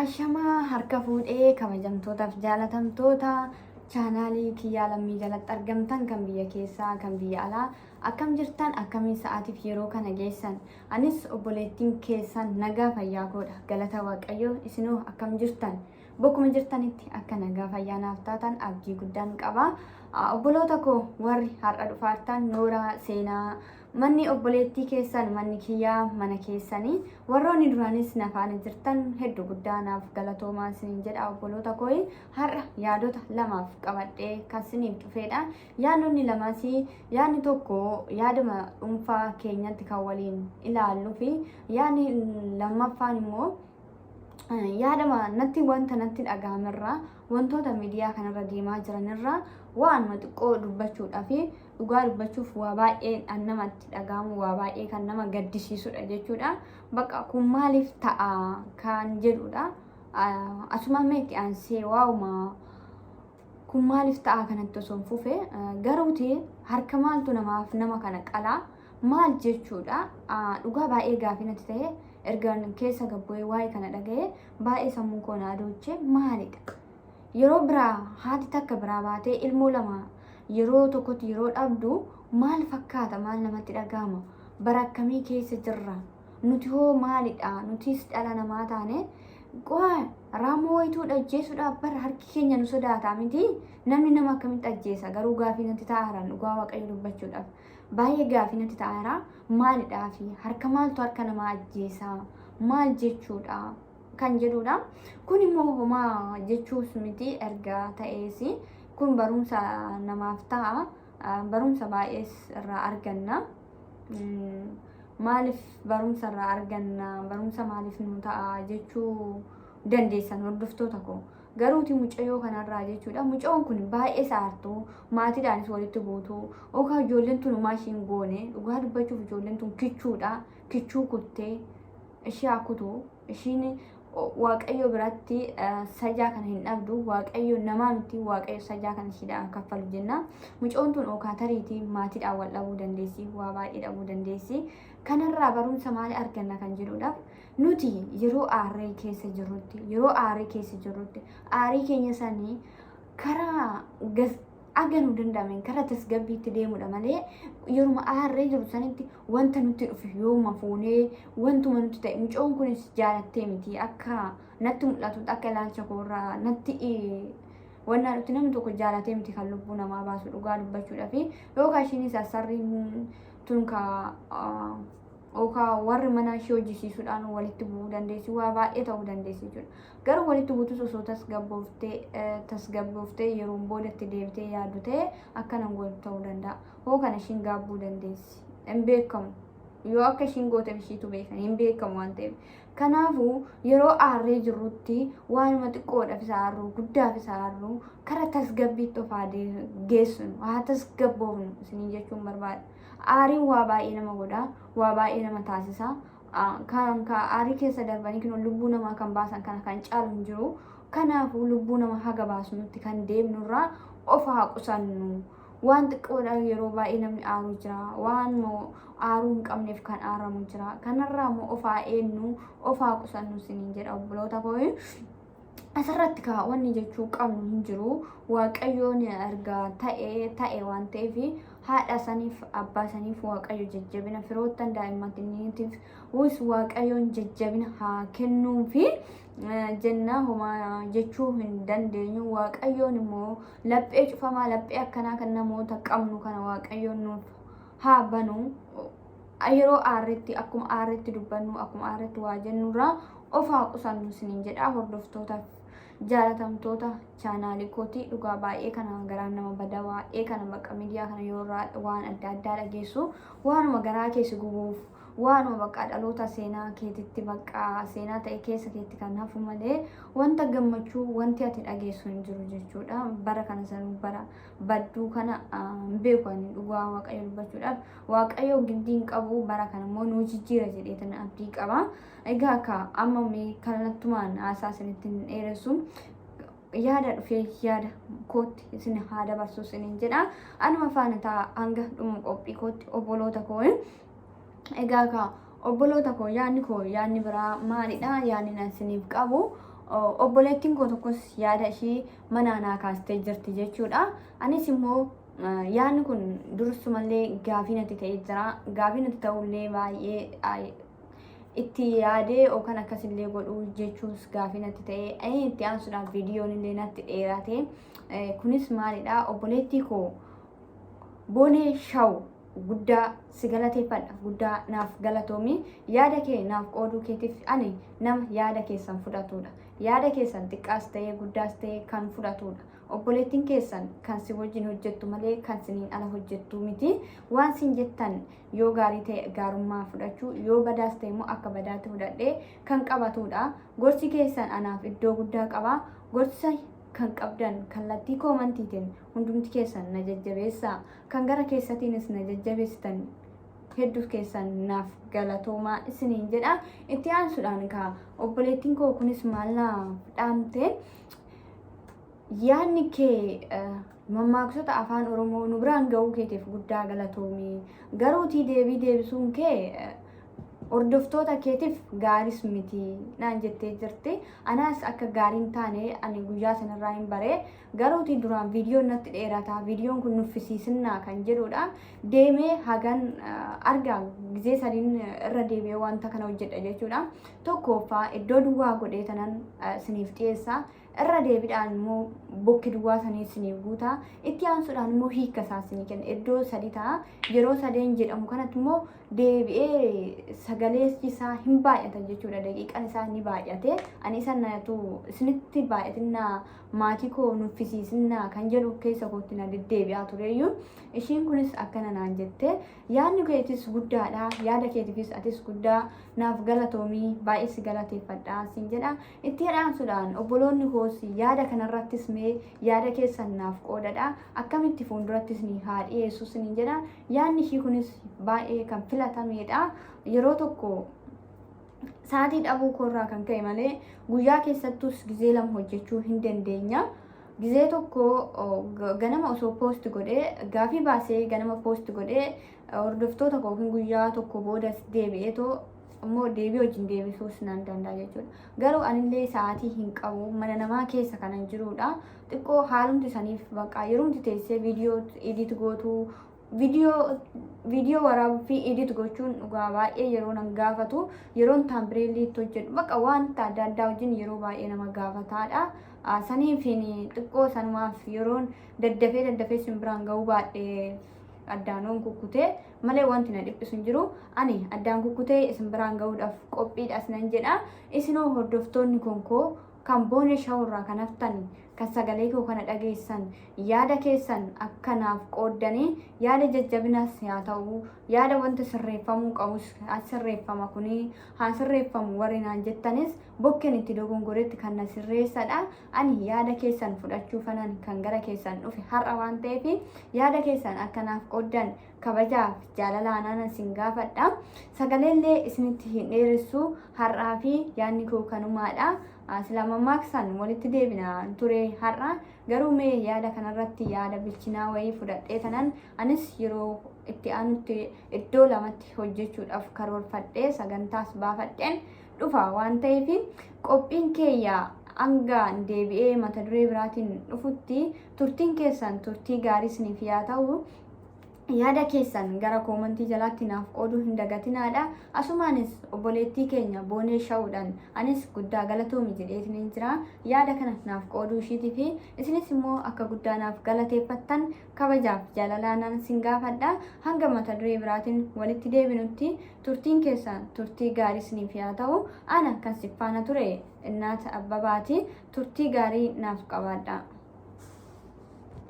Ashamaa harka fuudhee kabajamtootaaf jaalatamtoota chaanaalii Kiyyaa Lammii jalatti argamtan kan biyya keessaa kan biyya alaa akkam jirtan, akkamiin sa'aatiif yeroo kana geessan? Anis obboleettiin keessan nagaa fayyaa koodha, galata Waaqayyoo. Isinoo akkam jirtan? Bakkuma jirtanitti akka nagaa fayyaa naaf taatan abdii guddaan qaba. Obboloota koo warri har'a dhufaartan, nooraa seenaa, manni obboleettii keessan manni kiyyaa mana keessanii. Warroonni duraanis na faana jirtan hedduu guddaa naaf galatoomaa isiniin jedha. Obboloota koo, har'a yaadota lamaaf qabadhee kan isiniif dhufeedha. Yaadonni lamas, yaadni tokko yaaduma dhuunfaa keenyatti kan waliin ilaalluu fi yaadni lammaffaan immoo yaadama natti wanta natti dhaga'amerraa, wantoota miidiyaa kanarra deemaa jiranirraa waanuma xiqqoo dubbachuudhaa fi dhugaa dubbachuuf waa baay'ee kan namatti dhaga'amu, waa baay'ee kan nama gaddisiisudha jechuudha. Bakka kun maaliif ta'a kan jedhudha. Asuma meetti aansee waa'uma kun maaliif ta'a kanatti osoo hin fufe garuuti, harka maaltu namaaf nama kana qalaa maal jechuudha? Dhugaa baay'ee gaafii natti ta'e. Erga keessa gabbu'ee waa'ee kana dhaga'ee baay'ee sammuu koo na adoochee. Maalidha? Yeroo biraa haati takka biraa baatee ilmoo lama yeroo tokkotti yeroo dhabdu maal fakkaata? Maal namatti dhaga'ama? Bara akkamii keessa jirra? Nuti hoo maalidha? Nutis dhala namaa taane qo'a raammoo wayituu ajjeesuudhaaf bara harki keenya nu sodaata miti. Namni nama akkamitti ajjeesa? Garuu gaafii natti ta'aara, dhugaa Waaqayyo dubbachuudhaaf. Baay'ee gaafii natti ta'aara. Maalidhaa fi harka maaltu harka namaa ajjeesa? Maal jechuudha kan jedhudha. Kun immoo homaa jechuus miti, erga ta'ees kun barumsa namaaf ta'a. Barumsa baay'ees irraa arganna. Maaliif barumsa irraa arganna? Barumsa maaliif nu ta'a jechuu dandeessan, hordoftoota koo. Garuuti mucayyoo kanarraa jechuudha. Mucayyoon kun baay'ee saartuu, maatiidhaanis walitti buutu. Yookaan ijoolleen tun homaa ishiin goone, dhugaa dubbachuuf ijoolleen tun kichuudha. Kichuu kuttee ishee haa kutu. Ishiin Waaqayyo biratti sajaa kana hin dhabdu. Waaqayyo namaa miti, Waaqayyo sajaa kana ishiidhaan kaffalu jenna. Mucoon tun ookaa tariitii maatiidhaan wal dhabuu dandeessi, waa baay'ee dhabuu dandeessi. Kanarraa barumsa maali arganna kan jedhuudhaaf, nuti yeroo aarree keessa jirrutti, yeroo aarii keessa jirrutti, aarii keenya sanii karaa aga nu danda'ameen karaa tasgabbiitti deemudha malee, yeruma aarree jiru sanitti wanta nutti dhufe yooma fuunee wantuma nutti ta'e. Mucoon kunis jaalattee miti akka natti mul'atutti, akka ilaalcha koorraa natti wannaa nutti namni tokko jaalatee miti kan lubbuu namaa baasu, dhugaa dubbachuudhaaf. Yookaan ishiinis asarriin tun ka yookaan warri mana ishee hojjisiisuudhaan walitti bu'uu dandeessi, waa baay'ee ta'uu dandeessi jechuudha. Garuu walitti buutus osoo tasgabbooftee yeroon boodatti deebitee yaaddu ta'e akkana gootu ta'uu danda'a. Hoo kana ishiin gaabbuu dandeessi. Hin beekamu. Yoo akka ishiin gooteef ishiitu beekan, hin beekamu waan ta'eef. Kanaafuu yeroo aarree jirrutti waanuma xiqqoodhaaf isa aarruu, guddaaf isa aarruu, kara tasgabbiitti of haa geessinu, haa tasgabboofnu isinii jechuun barbaada. Aariin waa baay'ee nama godha, waa baay'ee nama taasisa. Kan aarii keessa darbanii kun lubbuu namaa kan baasan kana kan caalu hin jiru. Kanaafuu lubbuu nama haga baasnutti kan deemnurraa of haa qusannu. Waan xiqqoodha yeroo baay'ee namni aaru jira. Waan aaruu hin qabneef kan aaramu jira. Kanarraa immoo of haa eenyu, of haa qusannu isiniin jedha, obboloota koo. Asirratti kaa wanni jechuu qabnu hin jiru. Waaqayyoon erga ta'e ta'e waan ta'eef, haadha saniif abbaa saniif Waaqayyo jajjabina, firoottan daa'immaniitiif wus Waaqayyoon jajjabina haa kennuufi jenna. Homaa jechuu hin dandeenyu. Waaqayyoon immoo laphee cufamaa, laphee akkanaa kan namoota qabnu kana Waaqayyoon nuuf haa banu. Yeroo aarretti akkuma aarretti dubbannu, akkuma aarretti waa jennurraa of haa qusannu isiniin jedha, hordoftootaaf jaalatamtoota chaanaalii kootii. Dhugaa baay'ee kana garaan nama bada, baay'ee kana bakka miidiyaa kana yoo waan adda addaa dhageessu, waanuma garaa keessa gubuuf, waanuma bakka dhaloota seenaa keetitti bakka seenaa ta'e keessa keetti kan hafu malee, wanta gammachuu wanti ati dhageessu hin jiru jechuudha. Bara kana sanuu bara badduu kana hin beeku ani, dhugaa Waaqayyo dubbachuudhaaf. Waaqayyo giddii hin qabu, bara kana immoo nuu jijjiira jedheetan abdii qaba. Egaa akka amma mee kallattumaan haasaa isinitti hin dheeressu, yaada dhufee yaada kootti isin haa dabarsu isiniin jedha. Anuma faana ta'a hanga dhuma qophii kootti, obboloota koo. Egaa ka obboloota koo, yaadni koo yaadni biraa maalidha? Yaadni nan isiniif qabu Obboleettiin koo tokkos yaada ishii manaa naa kaastee jirti jechuudha. Anis immoo yaadni kun dursumallee gaafii natti ta'ee jira. Gaafii natti ta'ullee baay'ee itti yaadee yookaan akkasillee godhuu jechuus gaafii natti ta'ee inni itti aansuudhaan viidiyoon illee natti dheerate. Kunis maalidha? Obboleettii koo Boonee Shaw guddaa si galateeffadha, guddaa naaf galatoomi. Yaada kee naaf qooduu keetiif ani nama yaada keessan fudhatudha. Yaada keessan xiqqaas ta'ee guddaas ta'ee kan fudhatudha. Obboleettiin keessan kan si wajjin hojjettu malee kan siniin ala hojjettu miti. Waan sin jettan yoo gaarii ta'e gaarummaa fudhachuu, yoo badaas ta'e immoo akka badaatti fudhadhee kan qabatudha. Gorsi keessan anaaf iddoo guddaa qaba. Gorsa kan qabdan kallattii koomantiitiin hundumti keessan na jajjabeessaa. Kan gara keessatiinis na jajjabeessitan hedduu keessan naaf galatoomaa isiniin jedha. Itti aansuudhaan kaa obboleettiin koo kunis maal naaf dhaamte? Yaadni kee mammaaksota afaan Oromoo nu biraan ga'uu keetiif guddaa galatoomi. Garuutii deebii deebisuun kee hordoftoota keetiif gaaris miti naan jettee jirti. Anaas akka gaariin taane ani guyyaa sanarraa hin bare. Garuutii duraan viidiyoon natti dheerata, viidiyoon kun nuffisiisinnaa kan jedhudha. Deemee hagan argaa gizee sadiin irra deebi'ee wanta kana hojjedha jechuudha. Tokkoffaa iddoo duwwaa godhee tanan isiniif dhiyeessa. Irra deebiidhaan immoo bokki duwwaa sanii isiniif guuta. Itti aansuudhaan immoo hiika isaa isinii kenna. Iddoo sadi ta'a. Yeroo sadeen jedhamu kanatti immoo deebi'ee sagalee isaa hin baay'ata jechuudha. Daqiiqaan isaa ni baay'ate. Ani isa natu isinitti baay'atinnaa, maatii koo nuffisiisinnaa kan jedhu keessa kootti na deddeebi'aa tureyyuu. Ishiin kunis akkana naan jette. Yaadni keetis guddaadha. Yaada keetiifis atis guddaa naaf galatoomii, baay'ee si galateeffadha siin jedha. Itti aansuudhaan obboloonni koos yaada kanarrattis mee yaada keessan naaf qoodadha. Akkamitti fuuldurattis ni haa dhiyeessu sinin jedha. Yaadni ishii kunis baay'ee kan filatameedha. Yeroo tokko sa'aatii dhabuu koorraa kan ka'e malee guyyaa keessattus gizee lama hojjechuu hin dandeenya. Gizee tokko ganama osoo poost godhee, gaafii baasee ganama poost godhee, hordoftoota koo yookiin guyyaa tokko boodas deebi'eetoo immoo deebii wajjin deebisuus nan danda'a jechuudha. Garuu anillee sa'aatii hin qabu, mana namaa keessa kanan jirudha. Xiqqoo haalumti saniif bakka yerumti teessee viidiyoo edit gootuu, viidiyoo waraabuu fi edit gochuun dhugaa baay'ee yeroo nan gaafatu, yeroon taambireelii itti hojjedhu bakka wanta adda addaa wajjin yeroo baay'ee nama gaafataadha. Saniif xiqqoo sanumaaf yeroon daddafee daddafee isin biraan ga'uu baadhee addaanoon kukkutee malee wanti na dhiphisu hin jiru. Ani addaan kukkutee isin biraan ga'uudhaaf qophiidhas nan jedha. Isinoo hordoftoonni konkoo kan Boonee Shawurraa kan haftan, kan sagalee koo kana dhageessan, yaada keessan akka naaf qooddanii, yaada jajjabinas haa ta'u, yaada wanta sirreeffamuu qabus haa sirreeffama, kuni haa sirreeffamu warri naan jettanis, bokkeen itti dogongoretti kan na sirreessadha. Ani yaada keessan fudhachuu fanan kan gara keessan dhufe har'a waan ta'eef, yaada keessan akka naaf qooddan kabajaaf jaalalaanaan isin gaafadha. Sagaleellee isinitti hin dheeressu, har'aa fi yaadni koo kanumaadha. Sila mammaaksaan walitti deebina ture har'a, garuu mee yaada kanarratti yaada bilchinaa wayii fudhadhee tanan anis yeroo itti aanutti iddoo lamatti hojjechuudhaaf karoorfadhee sagantaas baafadheen dhufa waan ta'eef, qophiin keeyya hanga deebi'ee mata duree biraatiin dhufutti turtiin keessan turtii gaarii isiniif yaa ta'u. Yaada keessan gara koomantii jalaatti naaf qooduu hin dagatinaadha. Asumaanis obboleettii keenya Boonee Shawuudhaan anis guddaa galatoomi jedheetiin jira. Yaada kana naaf qooduu ishiitii fi isinis immoo akka guddaa naaf galateeffattan kabajaaf jaalalaanaan sin gaafadha. Hanga mata duree biraatiin walitti deebinutti turtiin keessan turtii gaarii isiniif yaa ta'u. Ana kan siffaana ture Innaata Abbabaati. Turtii gaarii naaf qabaadha.